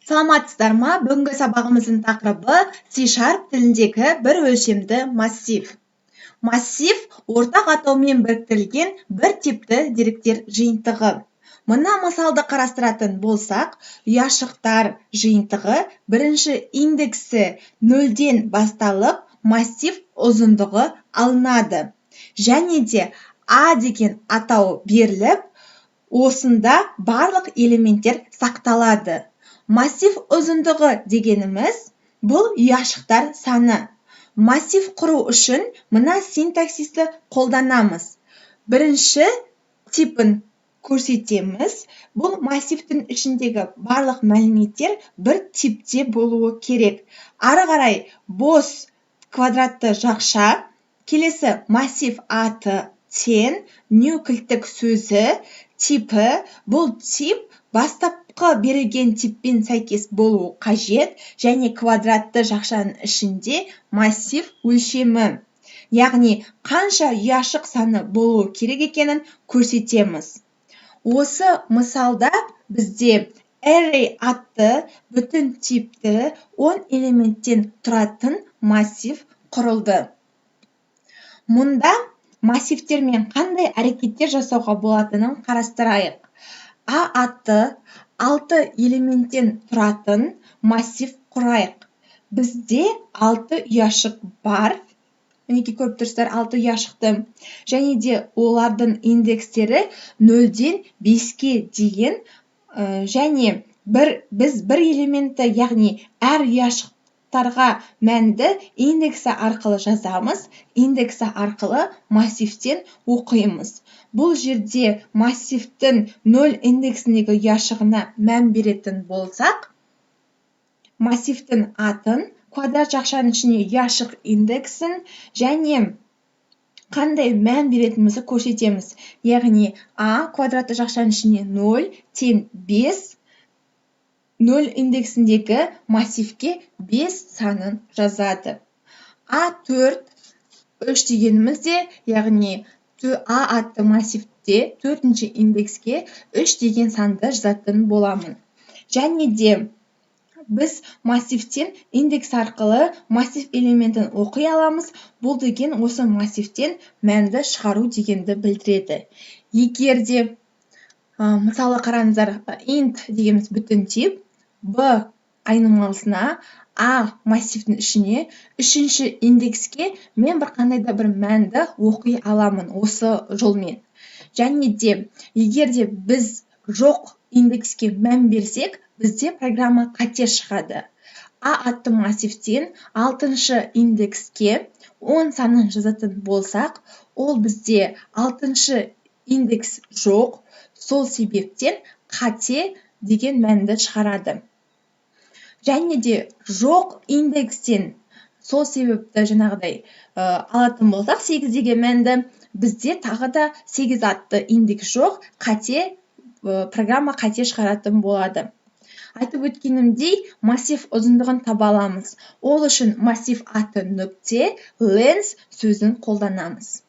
Саламатсыздар ма? Бүгінгі сабағымыздың тақырыбы: C# тіліндегі бір өлшемді массив. Массив – ортақ атаумен біріктірілген бір типті деректер жиынтығы. Мына мысалды қарастыратын болсақ, ұяшықтар жиынтығы, бірінші индексі нөлден басталып, массив ұзындығы алынады және де а деген атау беріліп, осында барлық элементтер сақталады. Массив ұзындығы дегеніміз – бұл ұяшықтар саны. Массив құру үшін мына синтаксисті қолданамыз: бірінші типін көрсетеміз, бұл массивтің ішіндегі барлық мәліметтер бір типте болуы керек, ары қарай бос квадратты жақша, келесі массив аты тең new кілттік сөзі, типі, бұл тип бастапқы берілген типпен сәйкес болуы қажет, және квадратты жақшаның ішінде массив өлшемі, яғни қанша ұяшық саны болуы керек екенін көрсетеміз. Осы мысалда бізде array атты бүтін типті 10 элементтен тұратын массив құрылды. Мұнда массивтермен қандай әрекеттер жасауға болатынын қарастырайық. А атты алты элементтен тұратын массив құрайық. Бізде алты ұяшық бар, мінекей, көріп тұрсыздар алты ұяшықты, және де олардың индекстері 0-ден 5-ке дейін. Және бір біз бір элементті, яғни әр ұяшықтарға мәнді индексі арқылы жазамыз, индексі арқылы массивтен оқимыз. Бұл жерде массивтің 0 индексіндегі ұяшығына мән беретін болсақ, массивтің атын, квадрат жақшаның ішіне ұяшық индексін және қандай мән беретінімізді көрсетеміз, яғни а квадратты жақшаның ішіне 0 тең 5, 0 индексіндегі массивке 5 санын жазады. А 4, 3 дегеніміз де, яғни а атты массивте төртінші индекске 3 деген санды жазатын боламын. Және де біз массивтен индекс арқылы массив элементін оқи аламыз. Бұл деген осы массивтен мәнді шығару дегенді білдіреді. Егер де, мысалы, қараңыздар, int дегеніміз бүтін тип, б айнымалысына а массивтің ішіне үшінші индекске мен бір қандай да бір мәнді оқи аламын осы жолмен. Және де егер де біз жоқ индекске мән берсек, бізде программа қате шығады. А атты массивтен алтыншы индекске 10 санын жазатын болсақ, ол бізде алтыншы индекс жоқ, сол себептен қате деген мәнді шығарады. Және де жоқ индекстен, сол себепті жаңағыдай алатын болсақ 8 деген мәнді, бізде тағы да 8 атты индекс жоқ, қате, программа қате шығаратын болады. Айтып өткенімдей, массив ұзындығын таба аламыз. Ол үшін массив аты нүкте length сөзін қолданамыз.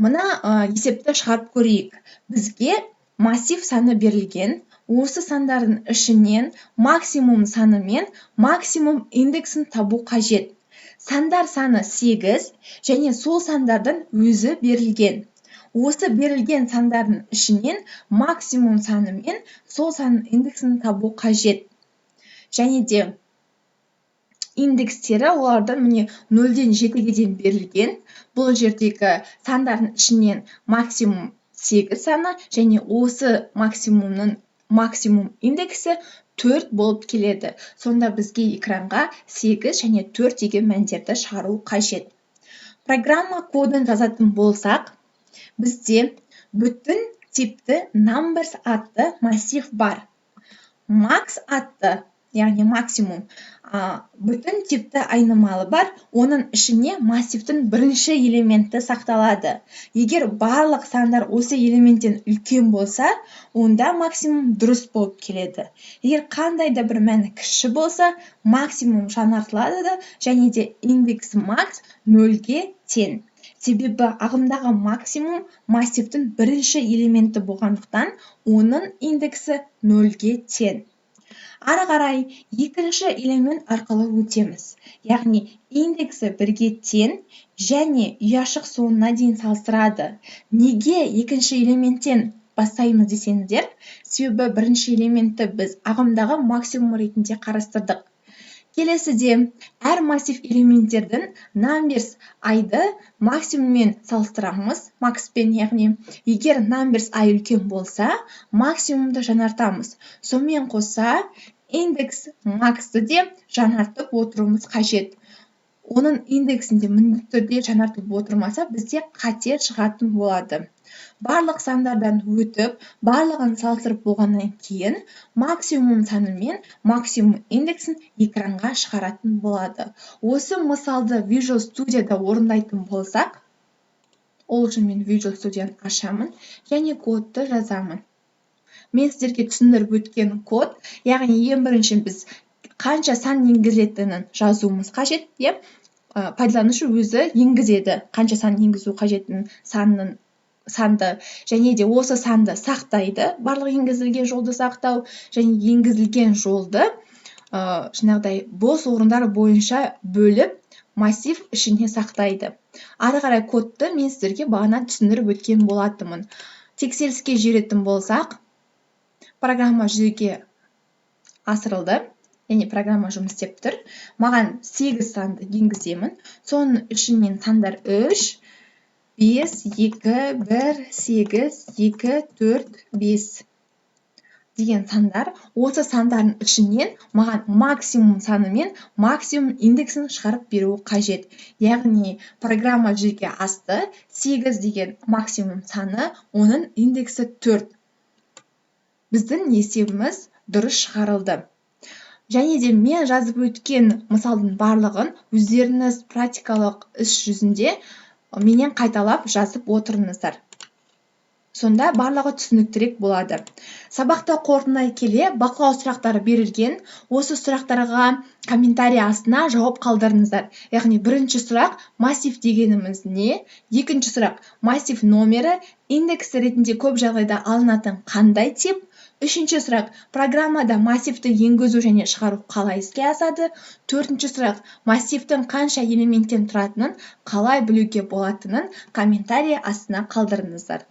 Мына есепті шығарып көрейік. Бізге массив саны берілген. Осы сандардың ішінен максимум саны мен максимум индексін табу қажет. Сандар саны 8 және сол сандардың өзі берілген. Осы берілген сандардың ішінен максимум саны мен сол санның индексін табу қажет. Және де индекстері олардың, міне, 0-ден 7-ге дейін берілген. Бұл жердегі сандардың ішінен максимум 8 саны және осы максимумның максимум индексі 4 болып келеді. Сонда бізге экранға 8 және 4 деген мәндерді шығару қажет. Программа кодын жазатын болсақ, бізде бүтін типті numbers атты массив бар. Max атты, яғни максимум, бүтін типті айнымалы бар. Оның ішіне массивтің бірінші элементі сақталады. Егер барлық сандар осы элементтен үлкен болса, онда максимум дұрыс болып келеді. Егер қандай да бір мәні кіші болса, максимум жаңартылады да, және де индекс max 0-ге тең, себебі ағымдағы максимум массивтің бірінші элементі болғандықтан, оның индексі 0-ге тең. Ары қарай екінші элемент арқылы өтеміз, яғни индексі бірге тең және ұяшық соңына дейін салыстырады. Неге екінші элементтен бастаймыз десеңіздер, себебі бірінші элементті біз ағымдағы максимум ретінде қарастырдық. Келесіде әр массив элементтердің numbers i-ды максимуммен салыстырамыз, max пен, яғни егер numbers i үлкен болса, максимумды жаңартамыз. Сонымен қоса индекс max ты де жаңартып отыруымыз қажет. Оның индексін де міндетті түрде жаңартып отырмаса, бізде қате шығатын болады. Барлық сандардан өтіп, барлығын салыстырып болғаннан кейін максимум саны мен максимум индексін экранға шығаратын болады. Осы мысалды Visual Studio-да орындайтын болсақ, ол үшін мен Visual Studio-ны ашамын және кодты жазамын. Мен сіздерге түсіндіріп өткен код, яғни ең бірінші біз қанша сан енгізілетінін жазуымыз қажет, иә. Пайдаланушы өзі енгізеді қанша сан енгізу қажетін, санның санды және де осы санды сақтайды, барлық енгізілген жолды сақтау және енгізілген жолды жаңағыдай бос орындар бойынша бөліп, массив ішіне сақтайды. Ары қарай кодты мен сіздерге бағана түсіндіріп өткен болатынмын. Тексеріске жіберетін болсақ, программа жүзеге асырылды, яғни программа жұмыс істеп тұр. Маған сегіз санды енгіземін, соның ішінен сандар үш, бес, екі, бір, сегіз, екі, төрт, бес деген сандар. Осы сандардың ішінен маған максимум саны мен максимум индексін шығарып беруі қажет. Яғни программа жүзеге асты: сегіз деген максимум саны, оның индексі төрт. Біздің есебіміз дұрыс шығарылды. Және де мен жазып өткен мысалдың барлығын өздеріңіз практикалық іс жүзінде менен қайталап жазып отырыңыздар, сонда барлығы түсініктірек болады. Сабақты қорытындылай келе, бақылау сұрақтары берілген. Осы сұрақтарға комментарий астына жауап қалдырыңыздар. Яғни бірінші сұрақ: массив дегеніміз не? Екінші сұрақ: массив номері индекс ретінде көп жағдайда алынатын қандай тип? Үшінші сұрақ: программада массивті енгізу және шығару қалай іске асады? Төртінші сұрақ: массивтің қанша элементтен тұратынын қалай білуге болатынын комментарий астына қалдырыңыздар.